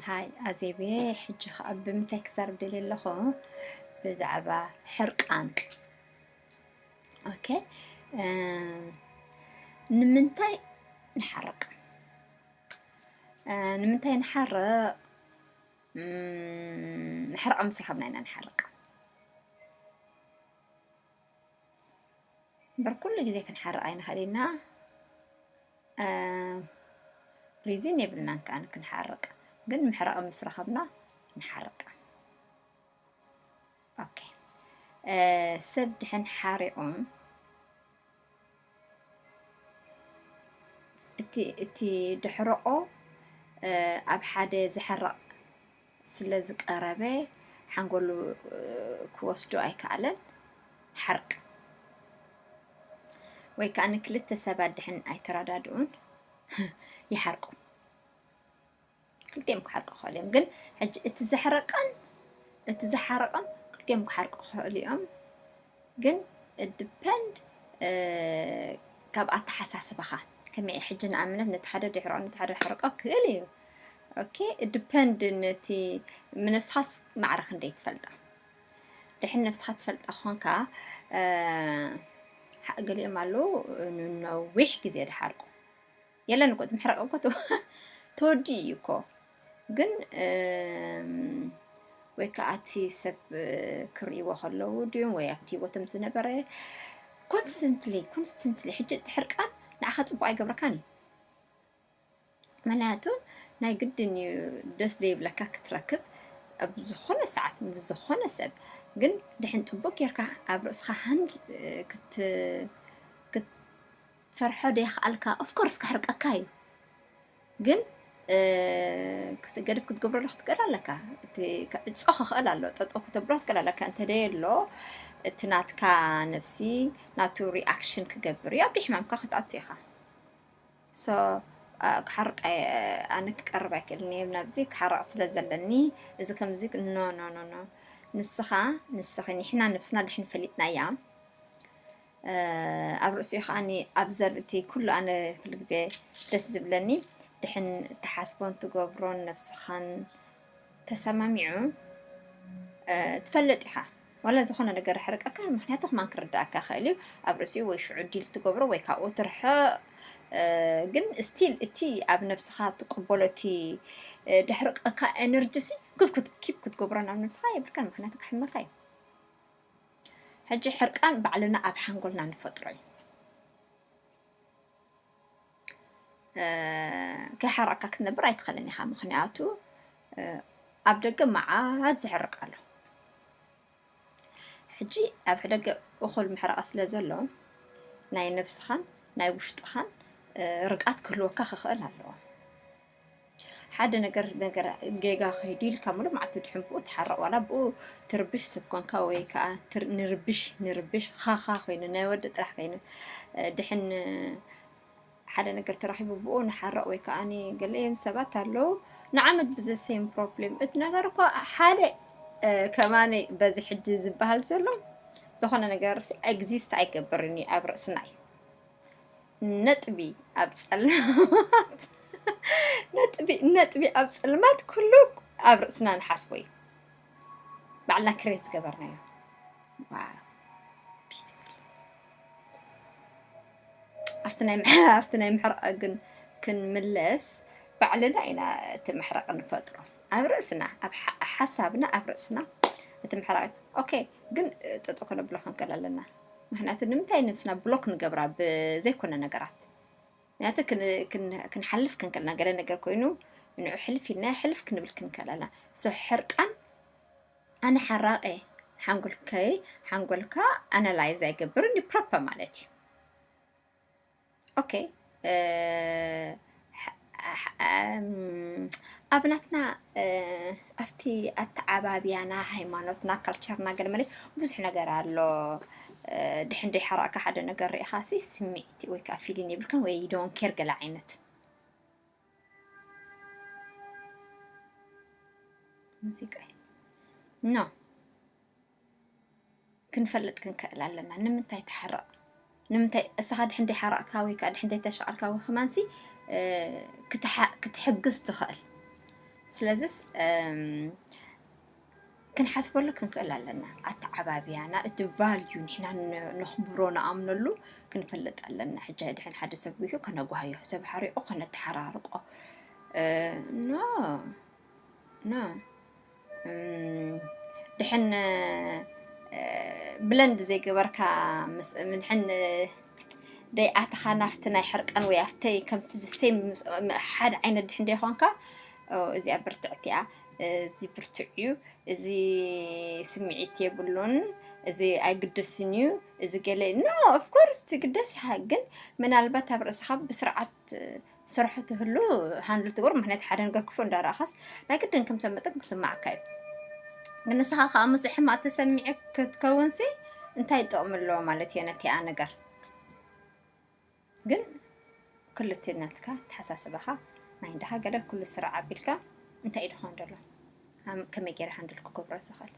ሃይ ኣዜቤ፣ ሕጂ ኸዓ ብምንታይ ክዛረብ ደልየ ኣለኹ? ብዛዕባ ሕርቃን። ኦኬ፣ እም፣ ንምንታይ ንሓርቅ? እ፣ ንምንታይ ንሓርቅ? እም፣ ምሕራቕ ምስ ረኸብና ኢና ንሓርቅ። እምበር ኩሉ ግዜ ክንሓርቕ ኣይንኽእል ኢና። እ፣ ሪዝን የብልናን ከኣ ክንሓርቕ፣ ግን ምሕራቕ ምስ ረኸብና ንሓርቕ። ኦኬ። እ፣ ሰብ ድሕን ሓሪቑ፣ እቲ፣ እቲ ድሕረቖ፣ እ፣ ኣብ ሓደ ዘሕርቕ ስለ ዝቀረበ፣ ሓንጎሉ፣ እ፣ ክወስዶ ኣይከኣለን። ሓርቅ። ወይ ከኣ ንክልተ ሰባት ድሕን ኣይተረዳድኡን፣ ይሓርቁ። ክልቲኦም ክሓርቁ ይኽእሉ እዮም። ግን ሕጂ እቲ ዘሕረቐን እቲ ዝሓረቐን ክልቲኦም ክሓርቁ ይኽእሉ እዮም። ግን it depend፣ እ፣ ካብ ኣተሓሳስባኻ። ከመይ እዩ? ሕጂ ንኣብነት ነቲ ሓደ ድሕረቕ፣ ነቲ ሓደ ክሕርቆ ክእል እዩ። ኦኬ፣ it depend ነቲ ንነብስኻስ ማዕረ ክንደይ ትፈልጣ? ድሕን ነብስኻ ትፈልጣ ኮንካ፣ እ፣ ሓ-፣ ገሊኦም ኣለዉ ንነዊሕ ግዜ ድሓርቁ። የለን እኮ፣ እቲ ምሕራቕ እኮ ተ-፣ ተወዲኡ እዩ እኮ። ግን፣ እም፣ ወይ ከኣ እቲ ሰብ፣ እ፣ ክርእይዎ ከለዉ ድዮም ወይ ኣብቲ ህይወቶም ዝነበረ ኮንስተንትሊ፣ ኮንስተንትሊ። ሕጂ እቲ ሕርቃን ንዓኻ ጽቡቕ ኣይገብረካን እዩ። ምኽንያቱ ናይ ግድን እዩ ደስ ዘይብለካ ክትረክብ ኣብ ዝኾነ ሰዓት ምስ ዝኾነ ሰብ። ግን ድሕን ጽቡቕ ጌርካ ኣብ ርእስኻ ሃንድ-፣ እ፣ ክት-፣ ክትሰርሖ ደይከኣልካ፣ ኦፍኮርስ ከሕርቀካ እዩ። ግን፣ እ፣ ክስ-፣ ገደብ ክትገብረሉ ክትክእል ኣለካ። እቲ ክዕጾ ክኽእል ኣሎ፣ ጠጠው ክተብሎ ክትክእል ኣለካ። እንተ ደየሎ፣ እቲ ናትካ ነብሲ ናቱ ሪኣክሽን ክገብር እዩ፣ ኣብ ደይ ሕማምካ ክትኣቱ ኢኻ። ሶ፣ እ፣ ክሓርቅ ኣይ-፣ ኣነ ክቀርብ ኣይክእልን እየ ናብዚ፣ ክሓርቅ ስለ ዘለኒ፣ እዚ ከምዚ፣ ኖ፣ ኖ፣ ኖ፣ ኖ። ንስኻ፣ ንስኺ፣ ንሕና ነብስና ድሕን ፈሊጥናያ። እ፣ ኣብ ርእሲኡ ከኣኒ ኣብዘር እቲ ኩሉ ኣነ ኩሉ ግዜ ደስ ዝብለኒ ድሕን እትሓስቦን ትገብሮን ነብስኻን ተሰማሚዑ፣ እ፣ ትፈልጥ ኢኻ። ዋላ ዝኾነ ነገር ኣሕርቀካ፣ ምኽንያቱ ከማን ክርድኣካ ይኽእል እዩ። ኣብ ርእሲኡ ወይ ሽዑ ዲል ትገብሮ ወይ ካብኡ ትርሕቕ፣ እ፣ ግን ስቲል እቲ ኣብ ነብስኻ ትቅበሎ እቲ፣ እ፣ ደሕርቀካ ኤነርጂ ሲ ክብ ክት-፣ ኪፕ ክትገብሮ ናብ ነብስኻ የብልካን፣ ምኽንያቱ ከሕመካ እዩ። ሕጂ ሕርቃን ባዕልና ኣብ ሓንጎልና ንፈጥሮ እዩ። እ፣ ከይሓረቕካ ክትነብር ኣይትኽእልን ኢኻ። ምኽንያቱ፣ እ፣ ኣብ ደገ መዓት ዝሕርቅ ኣሎ። ሕጂ ኣብ ደገ እኹል ምሕራቕ ስለ ዘሎ፣ ናይ ነብስኻን ናይ ውሽጥኻን፣ እ፣ ርግኣት ክህልወካ ክኽእል ኣለዎ። ሓደ ነገር፣ ነገር ጌጋ ከይዱ ኢልካ ሙሉእ መዓልቲ ድሕን ብኡ ትሓርቕ፣ ዋላ ብኡ ትርብሽ ሰብ ኮንካ ወይ ከኣ ትር-፣ ንርብሽ፣ ንርብሽ፣ ኻኻ ኮይኑ፣ ናይ ወዲ ጥራሕ ኮይኑ፣ እ፣ ድሕን፣ እ፣ ሓደ ነገር ተራኺቡ ብኡ ንሓርቕ ወይ ከኣኒ ገሊኦም ሰባት ኣለዉ፣ ንዓመት ብዘ ሴም ፕሮብሌም። እቲ ነገር እኮ ሓደ፣ እ፣ ከማነይ በዚ ሕጂ ዝበሃል ዘሎ፣ ዝኾነ ነገር ሲ ኤግዚስት ኣይገብርን እዩ ኣብ ርእስና እዩ። ነጥቢ ኣብ ጸልማት፣ ነጥቢ፣ ነጥቢ ኣብ ጸልማት ኩሉ ኣብ ርእስና ንሓስቦ እዩ። ባዕልና ክሬት ዝገበርናዮ። ዋው፣ ቢዩቲፉል። ኣብቲ ናይ ምሕ-፣ ኣብቲ ናይ ምሕራቕ ግን ክንምለስ፣ ባዕልና ኢና እቲ ምሕራቕ ንፈጥሮ። ኣብ ርእስና፣ ኣብ ሓ-፣ ሓሳብና፣ ኣብ ርእስና እቲ ምሕራቕ። ኦኬ፣ ግን ጠጠው ከነብሎ ክንክእል ኣለና። ምኽንያቱ ንምንታይ ነብስና ብሎክ ንገብራ ብዘይኮነ ነገራት? ምኽንያቱ ክን-፣ ክን-፣ ክንሓልፍ ክንክእልና፣ ገለ ነገር ኮይኑ ንዑ ሕልፍ ኢልና ሕልፍ ክንብል ክንክእል ኣለና። ሶ ሕርቃን ኣነ ሓራቕ እየ፣ ሓንጎልከይ፣ ሓንጎልካ ኣናላይዝ ኣይገብርን እዩ፣ ፕሮፐር ማለት እዩ። ኦኬ፣ እ፣ ሕ-፣ ሕ-፣ እም፣ ኣብ ናትና፣ እ፣ ኣብቲ ኣተዓባብያና፣ ሃይማኖትና፣ ካልቸርና ገለ መለ ብዙሕ ነገር ኣሎ። እ፣ ድሕን ደይሓራቕካ ሓደ ነገር ርኢኻሲ ስምዒት ወይ ከዓ ፊሊን የብልካን ወይ ዩ ዶንት ኬር ገለ ዓይነት። ሙዚቃ እዩ። ኖ። ክንፈልጥ ክንክእል ኣለና። ንምንታይ ትሓርቕ? ንምንታይ እስኻ ድሕን ደይሓረቕካ ወይ ከዓ ድሕን ደይተሻቐልካ ወይ ከማንሲ፣ እ፣ ክትሓ-፣ ክትሕግዝ ትኽእል። ስለዚስ እም፣ ክንሓስበሉ ክንክእል ኣለና። ኣተዓባብያና፣ እቲ ቫልዩ ንሕና ን- ነኽብሮ ንኣምነሉ ክንፈልጥ ኣለና። ሕጂ ድሕን ሓደ ሰብ ጉሂ ከነጓህዮ፣ ሰብ ሓሪቑ ከነተሓራርቆ፣ እ፣ ኖ ኖ እም፣ ድሕን እ፣ ብለንድ ዘይገበርካ ምስ- ድሕን ደይ ኣተኻ ናፍቲ ናይ ሕርቀን ወይ ኣብተይ ከምቲ ሴም ሓደ ዓይነት ድሕን ደይኮንካ፣ እዚኣ ብርትዕቲ እያ፣ እዚ ብርቱዕ እዩ፣ እዚ ስምዒት የብሉን፣ እዚ ኣይግደስን እዩ፣ እዚ ገለ ኖ። ኦፍኮርስ ትግደስ ኢኻ፣ ግን ምናልባት ኣብ ርእስኻ ብስርዓት ስራሕ ትህሉ ሃንድል ትገብር። ምክንያቱ ሓደ ነገር ክፉእ እንዳረኣኻስ ናይ ግድን ከም ሰብ መጠን ክስማዓካ እዩ። ግን ንስኻ ከዓ ምስ ሕማቅ ተሰሚዑ ክትከውንሲ እንታይ ጥቕሚ ኣለዎ ማለት እየ ነቲኣ ነገር? ግን ክልቲነትካ ተሓሳስባኻ ማይንድኻ ገለ ኩሉ ስራዕ ኣቢልካ እንታይ እዩ ድኾን ደሎ? ኣም- ከመይ ገይረ ሃንድል ክገብሮ ዝኽእል?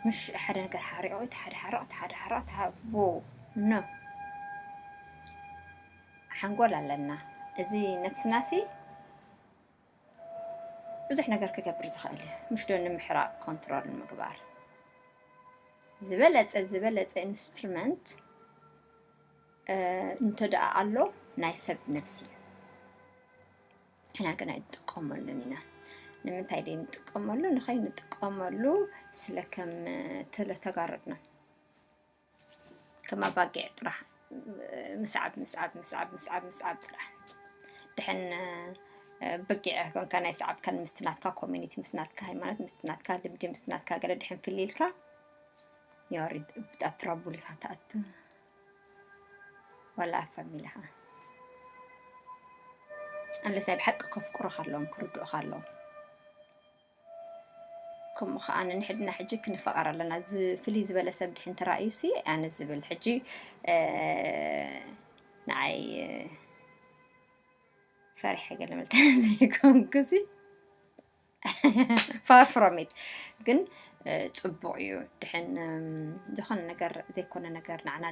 ምሽ ሓደ ነገር ሓሪቑ እቲ ሓደ ሓረቕ እቲ ሓደ ሓረቕ እቲ ሓደ ሓቦ ኖ። ሓንጎል ኣለና። እዚ ነብስናሲ ብዙሕ ነገር ክገብር ዝኽእል እዩ። ምሽ ዶ ንምሕራቕ ኮንትሮል ንምግባር ዝበለጸ ዝበለጸ ኢንስትሩመንት እንተ ደኣ ኣሎ ናይ ሰብ ነብሲ ሕና ግን ኣይንጥቀመሉን ኢና። ንምንታይ ደይ ንጥቀመሉ? ንኸይንጥቀመሉ ስለ ከም ተጋረድና ከም ኣባጊዕ ጥራሕ ምስዓብ ምስዓብ ምስዓብ ምስዓብ ምስዓብ ጥራሕ። ድሕን በጊዕ ኮንካ ናይ ሰዓብካን ምስቲ ናትካ ኮሚኒቲ ምስ ናትካ ሃይማኖት ምስቲ ናትካ ልምዲ ምስቲ ናትካ ገለ ድሕን ፍልይ ኢልካ የወሪድ ኣብ ትራቡል ኢኻ ትኣቱ። ዋላ ኣብ ፋሚሊኻ ኣለስ ናይ ብሓቂ ከፍቅሩኻ ኣለዎም ክርድኡኻ ኣለዎም። ከምኡ ከዓ ንሕድና ሕጂ ክንፈቐር ኣለና። እዚ ፍልይ ዝበለ ሰብ ድሕን ተራእዩ ሲ ኣነ ዝብል ሕጂ ንዓይ ፈሪሐ ገለ መልታ ዘይኮንኩ ሲ far from it ግን ፅቡቕ እዩ። ድሕን ዝኾነ ነገር ዘይኮነ ነገር ንዓና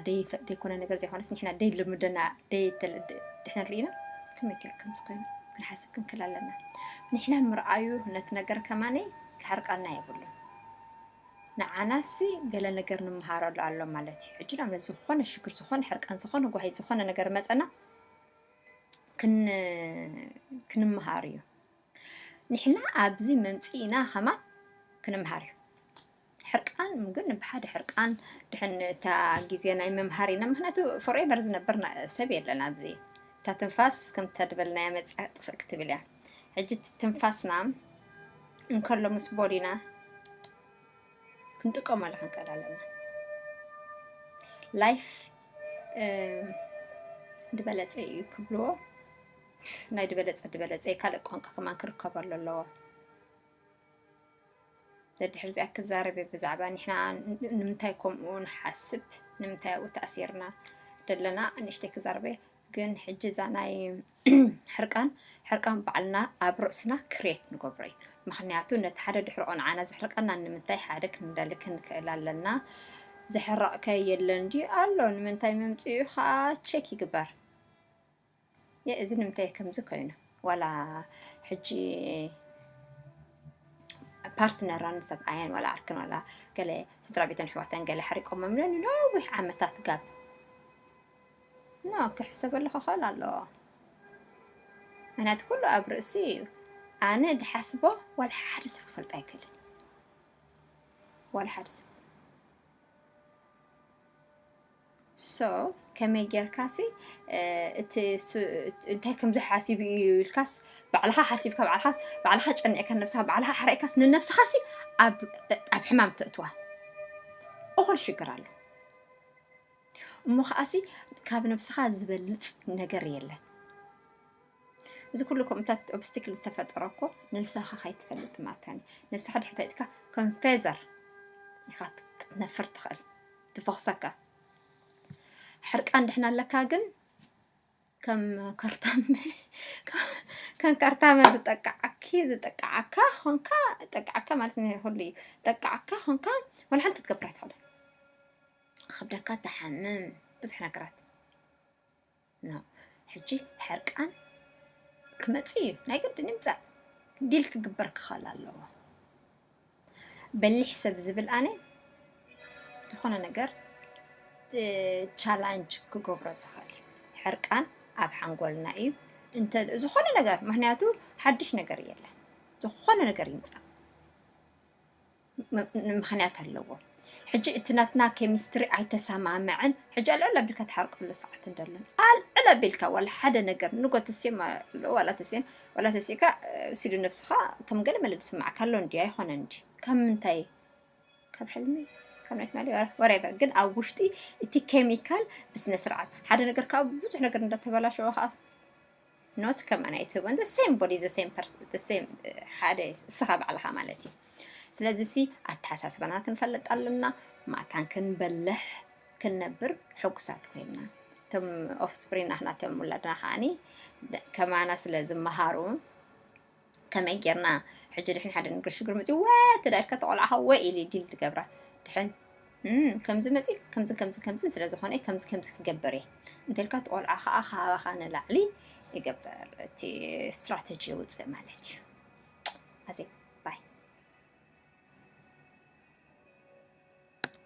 ዘይኮነ ነገር ዘይኮነስ ንሕና ደይ ልምደና ድሕን ርኢና ከመይ ገይር ከምዚ ኮይኑ ክንሓስብ ክንክል ኣለና። ንሕና ምርኣዩ ነቲ ነገር ከማነይ ክሕርቀና የብሉን። ንዓናሲ ገለ ነገር ንምሃረሉ ኣሎ ማለት እዩ። ሕጂ ናብ ዝኾነ ሽግር ዝኾነ ሕርቀን ዝኾነ ጓሂ ዝኾነ ነገር መፀና ክንምሃር እዩ። ንሕና ኣብዚ መምፅኢና ከማን ክንምሃር እዩ። ሕርቃን ግን ብሓደ ሕርቃን ድሕን እታ ግዜ ናይ መምሃር ኢና። ምክንያቱ ፎርኤቨር ዝነብር ሰብ የለን ኣብዚ። እታ ትንፋስ ከምታ ድበልናያ መፅያ ጥፍእ ክትብል እያ። ሕጂ ትንፋስና እንከሎ ምስ ቦዲና ክንጥቀመሉ ክንክእል ኣለና። ላይፍ ድበለፀ እዩ ክብልዎ ናይ ድበለፀ ድበለፀ ካልእ ቋንቋ ከማን ክርከበሉ ኣለዎ። ደድሕር እዚኣ ክዛረብ ብዛዕባ ንሕና ንምንታይ ከምኡ ንሓስብ ንምንታይ ኣብኡ ተኣሲርና ደለና ንእሽተይ ክዛረበ። ግን ሕጂ እዛ ናይ ሕርቃን ሕርቃን ባዕልና ኣብ ርእስና ክሬት ንገብሮ እዩ። ምክንያቱ ነቲ ሓደ ድሕርኦ ንዓና ዘሕርቀና ንምንታይ ሓደ ክንደሊ ክንክእል ኣለና። ዘሕረቕከ የለን ድዩ ኣሎ ንምንታይ መምፅኡ ከዓ ቸክ ይግበር። እዚ ንምንታይ ከምዚ ኮይኑ ዋላ ሕጂ ፓርትነራን ሰብኣያን ዋላ ዓርክን ዋላ ገለ ስድራ ቤተን ኣሕዋተን ገለ ሓሪቆሞም ነዊሕ ዓመታት ጋብ ኖ ክሕሰበሉ ክኽእል ኣለዎ። ምክንያቱ ኩሉ ኣብ ርእሲ እዩ። ኣነ ድሓስቦ ዋላ ሓደ ሰብ ክፈልጥ ኣይክእልን። ዋላ ሓደ ሰብ ሶ ከመይ ጌርካሲ እቲ እንታይ ከምዚ ሓሲቡ እዩ ኢልካስ ባዕልኻ ሓሲብካ ባዕልኻስ ባዕልኻ ጨኒዕካ ነብስኻ ባዕልኻ ሓረእካስ ንነብስኻሲ ኣብ ኣብ ሕማም ተእትዋ። እኹል ሽግር ኣሎ እሞ ከኣሲ ካብ ነብስኻ ዝበልፅ ነገር የለን። እዚ ኩሉ ከምታት ኦብስቲክል ዝተፈጠረ እኮ ነብስኻ ካይትፈልጥ ማታን ነብስኻ ድሕር ፈጥካ ኮንፌዘር ኢኻ ክትነፍር ትኽእል ትፈኽሰካ ሕርቃን ድሕና ኣለካ ግን ከም ከርታም ከም ከርታመ ዝጠቃዓኪ ዝጠቃዓካ ኾንካ ጠቃዓካ ማለት ንሁሉ እዩ ጠቃዓካ ኾንካ ወላ ሓንቲ ትገብራ ትኽእል ክብደካ ተሓምም ብዙሕ ነገራት ኖ ሕጂ ሕርቃን ክመጽእ እዩ፣ ናይ ግድን ይምጻእ። ዲል ክግበር ክኽእል ኣለዎ። በሊሕ ሰብ ዝብል ኣነ ዝኾነ ነገር ቻላንጅ ክገብሮ ዝኽእል እዩ። ሕርቃን ኣብ ሓንጎልና እዩ። እንተ ዝኾነ ነገር፣ ምክንያቱ ሓድሽ ነገር የለን። ዝኾነ ነገር ይምጻእ ም- ምክንያት ኣለዎ። ሕጂ እቲ ናትና ኬሚስትሪ ኣይተሰማምዐን። ሕጂ ኣልዕል ኣቢልካ ትሓርቀሉ ሰዓት እንደለን ኣልዕል ኣቢልካ ዋላ ሓደ ነገር ንጎ ተስዮም ኣሎ ዋላ ተስየን ዋላ ተስካ ሲሉ ነብስኻ ከም ገለ መለ ዝስማዕካ ኣሎ እንዲ ኣይኮነ እንዲ ካብ ምንታይ ካብ ሕልሚ ካብ ናይ ትማሊ ወረቨር ግን ኣብ ውሽጢ እቲ ኬሚካል ብስነ ስርዓት ሓደ ነገር ካብ ብዙሕ ነገር እንዳተበላሸወ ከዓ ኖት ከማን ኣይትህቦን the same body the same person the same ሓደ እስኻ ባዕልኻ ማለት እዩ። ስለዚ ሲ ኣተሓሳስባና ክንፈልጥ ኣለና። ማታን ክንበልሕ ክንነብር ሕጉሳት ኮይና እቶም ኦፍስፕሪን ናትና እቶም ውላድና ከዓኒ ከማና ስለ ዝመሃሩ ከመይ ጌርና ሕጂ ድሕን ሓደ ነገር ሽግር መፅዩ ወ ተዳልካ ተቆልዓኻ ወ ኢሊ ዲል ትገብራ ድሕን እም፣ ከምዚ መፅዩ ከምዚ ከምዚ ከምዚ ስለ ዝኾነ ከምዚ ከምዚ ክገብር እየ እንተልካ ተቆልዓ ከዓ ካባኻ ንላዕሊ ይገብር እቲ ስትራተጂ ይውፅእ ማለት እዩ። ኣዜ